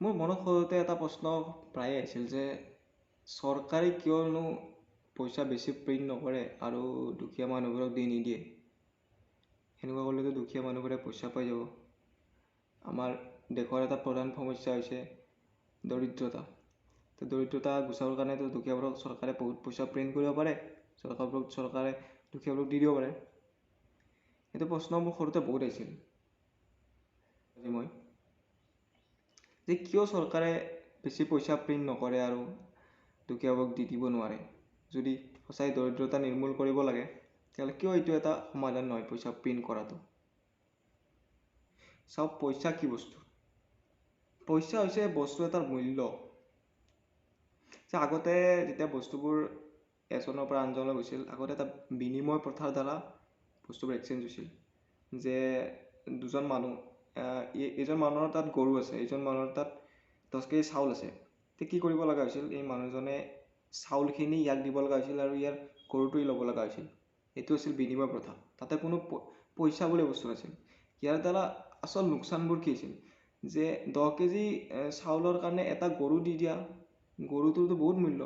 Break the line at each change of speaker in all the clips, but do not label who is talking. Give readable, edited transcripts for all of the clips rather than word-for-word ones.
মোৰ মনত সৰুতে এটা প্ৰশ্ন প্ৰায়ে আহিছিল যে চৰকাৰে কিয়নো পইচা বেছি প্ৰিণ্ট নকৰে আৰু দুখীয়া মানুহবোৰক দি নিদিয়ে। সেনেকুৱা কৰিলেতো দুখীয়া মানুহবোৰে পইচা পাই যাব। আমাৰ দেশৰ এটা প্ৰধান সমস্যা হৈছে দৰিদ্ৰতা। তো দৰিদ্ৰতা গুচাবৰ কাৰণেতো দুখীয়াবোৰক চৰকাৰে বহুত পইচা প্ৰিণ্ট কৰিব পাৰে, চৰকাৰে দুখীয়াবোৰক দি দিব পাৰে। এইটো প্ৰশ্ন মোৰ সৰুতে বহুত আহিছিল আজি মই যে কিয় চৰকাৰে বেছি পইচা প্ৰিণ্ট নকৰে আৰু দুখীয়াবোৰক দি দিব নোৱাৰে। যদি সঁচাই দৰিদ্ৰতা নিৰ্মূল কৰিব লাগে, তেতিয়াহ'লে কিয় এইটো এটা সমাধান নহয় পইচা প্ৰিণ্ট কৰাটো? চাওক, পইচা কি বস্তু? পইচা হৈছে বস্তু এটাৰ মূল্য। যে আগতে যেতিয়া বস্তুবোৰ এজনৰ পৰা আনজনলৈ গৈছিল, আগতে এটা বিনিময় প্ৰথাৰ দ্বাৰা বস্তুবোৰ এক্সচেঞ্জ হৈছিল। যে দুজন মানুহ, এইজন মানুহৰ তাত গৰু আছে, এইজন মানুহৰ তাত 10 কেজি চাউল আছে। তেতিয়া কি কৰিব লগা হৈছিল? এই মানুহজনে চাউলখিনি ইয়াক দিব লগা হৈছিল আৰু ইয়াৰ গৰুটো ল'ব লগা হৈছিল। এইটো আছিল বিনিময় প্ৰথা। তাতে কোনো পইচা বুলি বস্তু নাছিল। ইয়াৰ দ্বাৰা আচল লোকচানবোৰ কি হৈছিল যে 10 কেজি চাউলৰ কাৰণে এটা গৰু দি দিয়া, গৰুটোৰতো বহুত মূল্য,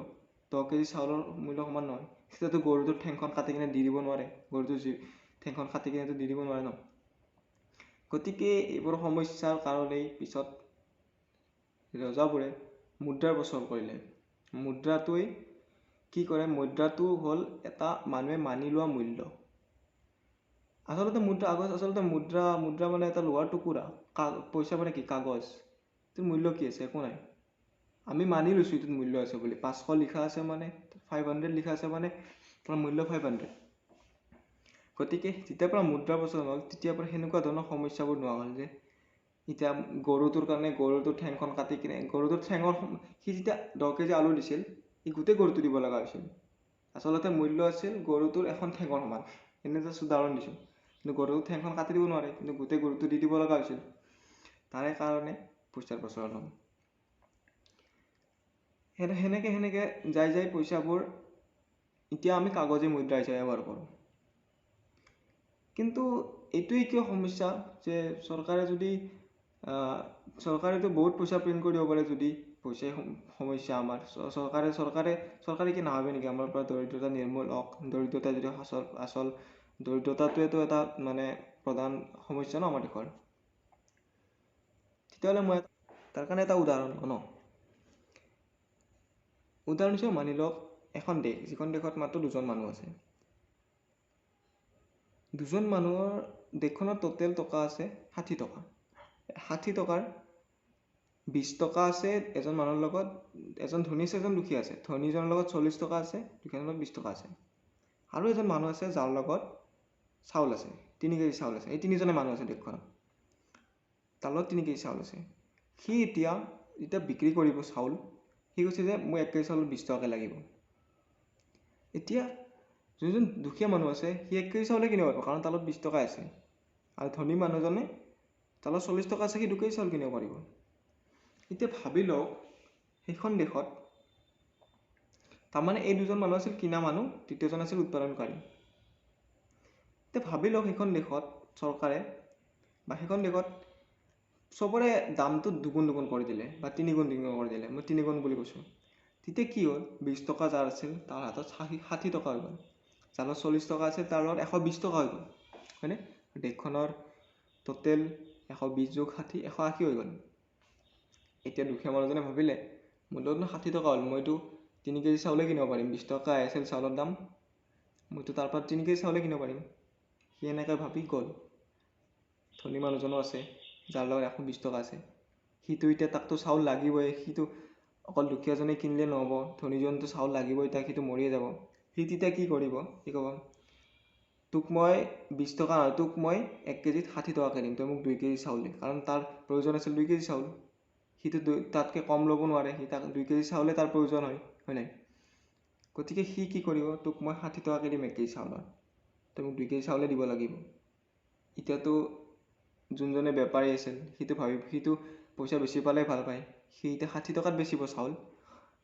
10 কেজি চাউলৰ মূল্য সমান নহয়। তেতিয়াতো গৰুটোৰ ঠেংখন কাটি কিনে দি দিব নোৱাৰে, গৰুটোৰ যি ঠেংখন কাটি কিনেতো দি দিব নোৱাৰে ন। গতিকে এইবোৰ সমস্যাৰ কাৰণেই পিছত ৰজাবোৰে মুদ্ৰাৰ প্ৰচলন কৰিলে। মুদ্ৰাটোৱে কি কৰে? মুদ্ৰাটো হ'ল এটা মানুহে মানি লোৱা মূল্য। আচলতে মুদ্ৰা আগত আচলতে মুদ্ৰা মুদ্ৰা মানে এটা লোহাৰ টুকুৰা। পইচা মানে কি? কাগজ। এইটোৰ মূল্য কি আছে? একো নাই। আমি মানি লৈছোঁ এইটোত মূল্য আছে বুলি। 500 লিখা আছে মানে, 500 লিখা আছে মানে তাৰ মূল্য 500। গতিকে যেতিয়াৰ পৰা মুদ্ৰা প্ৰচলন হ'ল, তেতিয়াৰ পৰা সেনেকুৱা ধৰণৰ সমস্যাবোৰ নোহোৱা হ'ল যে এতিয়া গৰুটোৰ কাৰণে গৰুটোৰ ঠেংখন কাটি কিনে, গৰুটোৰ ঠেঙৰ, সি যেতিয়া 10 কেজি আলু দিছিল, সি গোটেই গৰুটো দিব লগা হৈছিল। আচলতে মূল্য আছিল গৰুটোৰ এখন ঠেঙৰ সমান, এনে জাষ্ট উদাহৰণ দিছোঁ। কিন্তু গৰুটোৰ ঠেংখন কাটি দিব নোৱাৰে, কিন্তু গোটেই গৰুটো দি দিব লগা হৈছিল। তাৰে কাৰণে পইচাৰ প্ৰচলন হ'ল। সেনেকৈ সেনেকৈ যাই যাই পইচাবোৰ এতিয়া আমি কাগজী মুদ্ৰা হিচাপে ব্যৱহাৰ কৰোঁ। কিন্তু এইটোৱেই কিয় সমস্যা যে চৰকাৰে যদি, চৰকাৰেতো বহুত পইচা প্ৰিণ্ট কৰিব পাৰে, যদি পইচাই সমস্যা আমাৰ, চৰকাৰে চৰকাৰে চৰকাৰে কি নাভাবে নেকি আমাৰ পৰা দৰিদ্ৰতা নিৰ্মূল হওক? দৰিদ্ৰতা যদি আচল আচল দৰিদ্ৰতাটোৱেতো এটা মানে প্ৰধান সমস্যা ন আমাৰ দেশৰ। তেতিয়াহ'লে মই তাৰ কাৰণে এটা উদাহৰণ লওঁ ন। উদাহৰণ হিচাপে মানি লওক এখন দেশ, যিখন দেশত মাত্ৰ দুজন মানুহ আছে। দুজন মানুহৰ দেশখনত টোটেল টকা আছে 60 টকা। 60 টকাৰ 20 টকা আছে এজন মানুহৰ লগত। এজন ধনী আছে, এজন দুখীয়া আছে। ধনীজনৰ লগত 40 টকা আছে, দুখীয়াজনৰ লগত 20 টকা আছে। আৰু এজন মানুহ আছে যাৰ লগত চাউল আছে, 3 কেজি চাউল আছে। এই তিনিজনে মানুহ আছে দেশখনত, তাৰ লগত 3 কেজি চাউল আছে। সি এতিয়া যেতিয়া বিক্ৰী কৰিব চাউল, সি কৈছে যে মোক 1 কেজি চাউল 20 টকাকৈ লাগিব। এতিয়া যোনজন দুখীয়া মানুহ আছে, সি 1 কেজি চাউলে কিনিব পাৰিব, কাৰণ তাৰ লগত 20 টকা আছে। আৰু ধনী মানুহজনে, তাৰ লগত 40 টকা আছে, সি 2 কেজি চাউল কিনিব পাৰিব। এতিয়া ভাবি লওক, সেইখন দেশত তাৰমানে এই দুজন মানুহ আছিল কিনা মানুহ, তৃতীয়জন আছিল উৎপাদনকাৰী। এতিয়া ভাবি লওক, সেইখন দেশত চৰকাৰে বা সেইখন দেশত চবৰে দামটো দুগুণ দুগুণ কৰি দিলে বা তিনিগুণ তিনিগুণ কৰি দিলে, মই তিনিগুণ বুলি কৈছোঁ। তেতিয়া কি হ'ল? 20 টকা যাৰ আছিল, তাৰ হাতত 60 টকা হৈ গ'ল। যাৰ লগত 40 টকা আছিল, তাৰ লগত 120 টকা হৈ গ'ল, হয়নে? দেশখনৰ টোটেল 120 যোগ 60, 180 হৈ গ'ল। এতিয়া দুখীয়া মানুহজনে ভাবিলে, মোৰ লগতনো 60 টকা হ'ল, মইতো 3 কেজি চাউলে কিনিব পাৰিম। 20 টকা আছিল চাউলৰ দাম, মইতো তাৰ পৰা 3 কেজি চাউলে কিনিব পাৰিম। সি এনেকৈ ভাবি গ'ল। ধনী মানুহজনো আছে, যাৰ লগত 120 টকা আছে। সিটো এতিয়া তাকতো চাউল লাগিবই। সিটো অকল দুখীয়াজনে কিনিলে নহ'ব, ধনীজনতো চাউল লাগিবই তাক, সিটো মৰিয়ে যাব। সি তেতিয়া কি কৰিব? সি ক'ব, তোক মই 20 টকা নহয়, তোক মই 1 কেজিত 60 টকাকৈ দিম, তই মোক 2 কেজি চাউল দে। কাৰণ তাৰ প্ৰয়োজন আছিল 2 কেজি চাউল। সিটো তাতকৈ কম ল'ব নোৱাৰে। সি তাক 2 কেজি চাউলে তাৰ প্ৰয়োজন হয়, হয় নাই? গতিকে সি কি কৰিব? তোক মই 60 টকাকৈ দিম 1 কেজি চাউলৰ, তই মোক 2 কেজি চাউলে দিব লাগিব। এতিয়াতো যোনজনে বেপাৰী আছিল, সিটো ভাবি, সিটো পইচা বেছি পালে ভাল পায়। সি এতিয়া 60 টকাত বেচিব চাউল।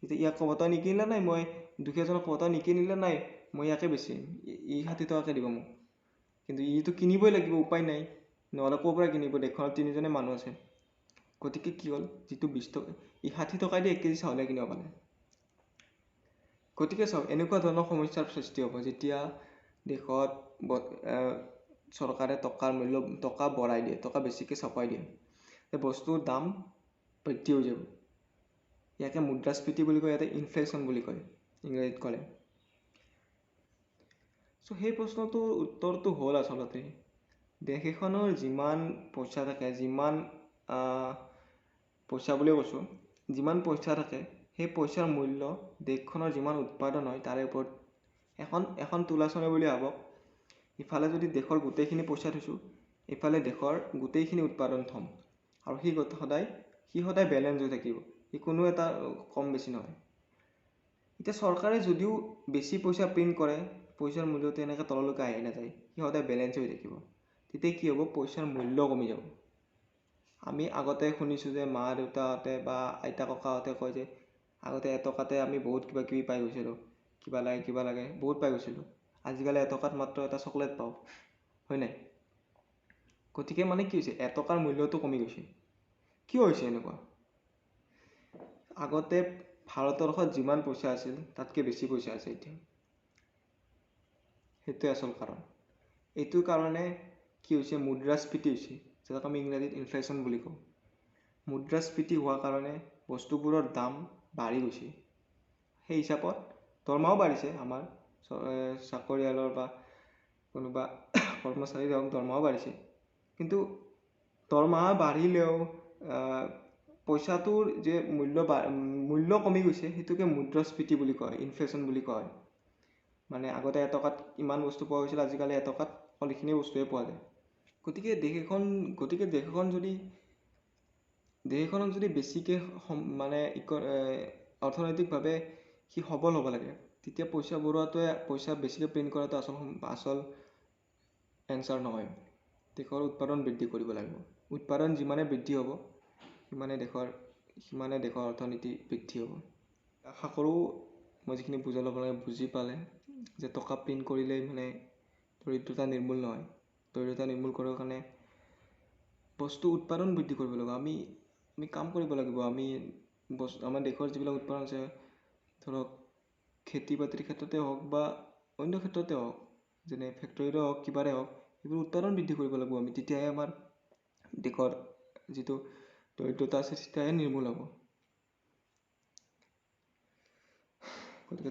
এতিয়া ইয়াক ক'ব, তই নিকিনিলে নাই, মই দুখীয়াজনক ক'ব, তই নিকিনিলে নাই, মই ইয়াকে বেচিম, ই 60 টকাকৈ দিব মোক। কিন্তু ইটো কিনিবই লাগিব, উপায় নাই। নহ'লে ক'ৰ পৰা কিনিব? দেশখনত তিনিজনে মানুহ আছে। গতিকে কি হ'ল, যিটো 20 টকা ই 60 টকাই দি 1 কেজি চাউলে কিনিব পালে। গতিকে চাওক, এনেকুৱা ধৰণৰ সমস্যাৰ সৃষ্টি হ'ব যেতিয়া দেশত চৰকাৰে টকাৰ মূল্য, টকা বঢ়াই দিয়ে, টকা বেছিকৈ ছপাই দিয়ে, বস্তুৰ দাম বৃদ্ধি হৈ যাব। ইয়াকে মুদ্ৰাস্ফীতি বুলি কয়, ইয়াতে ইনফ্লেশ্যন বুলি কয় ইংৰাজীত ক'লে। চ' সেই প্ৰশ্নটোৰ উত্তৰটো হ'ল আচলতে দেশ এখনৰ যিমান পইচা থাকে, যিমান পইচা বুলিয়ে কৈছোঁ, যিমান পইচা থাকে সেই পইচাৰ মূল্য দেশখনৰ যিমান উৎপাদন হয় তাৰে ওপৰত এখন এখন তুলাচনী বুলি ভাবক। ইফালে যদি দেশৰ গোটেইখিনি পইচা থৈছোঁ, ইফালে দেশৰ গোটেইখিনি উৎপাদন থ'ম, আৰু সি সদায় বেলেঞ্চ হৈ থাকিব, সি কোনো এটা কম বেছি নহয়। এতিয়া চৰকাৰে যদিও বেছি পইচা প্ৰিণ্ট কৰে, পইচাৰ মূল্যটো এনেকৈ তললৈকে আহি নাযায়, সি সদায় বেলেঞ্চ হৈ থাকিব। তেতিয়া কি হ'ব, পইচাৰ মূল্য কমি যাব। আমি আগতে শুনিছোঁ যে মা দেউতাহঁতে বা আইতা ককাহঁতে কয় যে আগতে 1 টকাতে আমি বহুত কিবা কিবি পাই গৈছিলোঁ, কিবা লাগে কিবা লাগে বহুত পাই গৈছিলোঁ। আজিকালি 1 টকাত মাত্ৰ এটা চকলেট পাওঁ, হয় নাই? গতিকে মানে কি হৈছে, 1 টকাৰ মূল্যটো কমি গৈছে। কিয় হৈছে এনেকুৱা? আগতে ভাৰতবৰ্ষত যিমান পইচা আছিল তাতকৈ বেছি পইচা আছে এতিয়া, সেইটোৱে আচল কাৰণ। এইটোৰ কাৰণে কি হৈছে, মুদ্ৰাস্ফীতি হৈছে, যাক আমি ইংৰাজীত ইনফ্লেশ্যন বুলি কওঁ। মুদ্ৰাস্ফীতি হোৱাৰ কাৰণে বস্তুবোৰৰ দাম বাঢ়ি গৈছে, সেই হিচাপত দৰমহাও বাঢ়িছে। আমাৰ চাকৰিয়ালৰ বা কোনোবা কৰ্মচাৰীৰ হওক দৰমহাও বাঢ়িছে, কিন্তু দৰমহা বাঢ়িলেও পইচাটোৰ যে মূল্য কমি গৈছে, সেইটোকে মুদ্ৰাস্ফীতি বুলি কয়, ইনফ্লেশ্যন বুলি কয়। মানে আগতে 1 টকাত ইমান বস্তু পোৱা গৈছিল, আজিকালি 1 টকাত অকল এইখিনি বস্তুৱে পোৱা যায়। গতিকে দেশ এখনক যদি বেছিকৈ মানে অৰ্থনৈতিকভাৱে সি সবল হ'ব লাগে, তেতিয়া পইচা বঢ়োৱাটোৱে, পইচা বেছিকৈ প্ৰিণ্ট কৰাটো আচল এনচাৰ নহয়। দেশৰ উৎপাদন বৃদ্ধি কৰিব লাগিব। উৎপাদন যিমানে বৃদ্ধি হ'ব সিমানে দেশৰ অৰ্থনীতি বৃদ্ধি হ'ব। আশা কৰোঁ মই যিখিনি বুজালোঁ আপোনালোকে বুজি পালে যে টকা প্ৰিণ্ট কৰিলেই মানে দৰিদ্ৰতা নিৰ্মূল নহয়। দৰিদ্ৰতা নিৰ্মূল কৰাৰ কাৰণে বস্তু উৎপাদন বৃদ্ধি কৰিব লাগিব। আমি কাম কৰিব লাগিব। আমি আমাৰ দেশৰ যিবিলাক উৎপাদন আছে, ধৰক খেতি বাতিৰ ক্ষেত্ৰতে হওক বা অন্য ক্ষেত্ৰতে হওক, যেনে ফেক্টৰীৰে হওক কিবাৰে হওক, এইবোৰ উৎপাদন বৃদ্ধি কৰিব লাগিব আমি। তেতিয়াহে আমাৰ দেশৰ যিটো দৰিদ্ৰতা আছে তেতিয়াহে নিৰ্মূল হ'ব। গতিকে